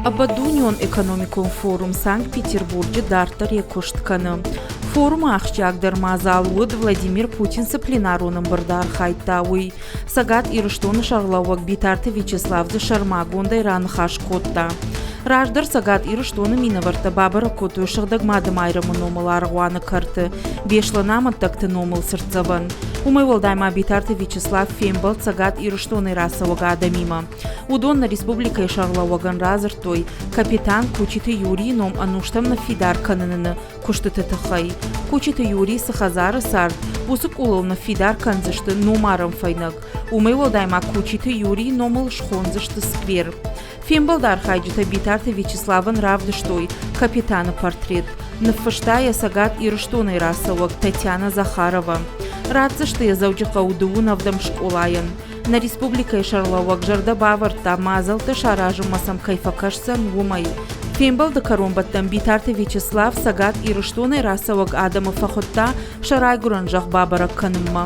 Ӕппӕтдунеон экономикон форум Санкт-Петербурджы дарддӕр йӕ куыст кӕны. Форумы ахсджиагдӕр мадзал уыд, Владимир Путин цы пленарон ӕмбырды архайдта, уый. Цӕгат Ирыстоны сӕргълӕууӕг Битарты Вячеслав дзы сӕрмагондӕй раныхас кодта. Раздӕр Цӕгат Ирыстоны минӕвӕрттӕ бабӕрӕг кодтой Сыгъдӕг Мадымайрӕмы номыл аргъуаны кӕрты Беслӕны амӕттӕгты номыл цыртдзӕвӕн. Уымӕй уӕлдай ма Битарты Вячеслав фембӕлд Цӕгат Ирыстонӕй рацӕуӕг адӕмимӕ. Уыдон нӕ республикӕйы сӕргълӕууӕгӕн радзырдтой, капитан Кучиты Юрийы ном ӕнустӕм ныффидар кӕныны куыстыты тыххӕй. Кучиты Юрий цы хӕдзары цард, уыцы къулыл ныффидар кӕндзысты номарӕн фӕйнӕг. Уымӕй уӕлдай ма Кучиты Юрийы номыл схондзысты сквер. Фембӕлды архайджытӕ Битарты Вячеславӕн равдыстой капитаны портрет. Ныффыста йӕ Цӕгат Ирыстонӕй рацӕуӕг Татьяна Захарова. Ратдзысты йӕ Дзӕуджыхъӕуы дыууын ӕвдӕм скъолайӕн. Нӕ республикӕйы сӕргълӕууӕг зӕрдӕ бавӕрдта, мадзӕлттӕ саразынмӕ сӕм кӕй фӕкӕсдзӕн, уымӕй. Фембӕлды кӕронбӕттӕн Битарты Вячеслав Цӕгат Ирыстонӕй рацӕуӕг адӕмы фӕхуыдта сӕ райгуырӕн зӕхх бабӕрӕг кӕнынмӕ.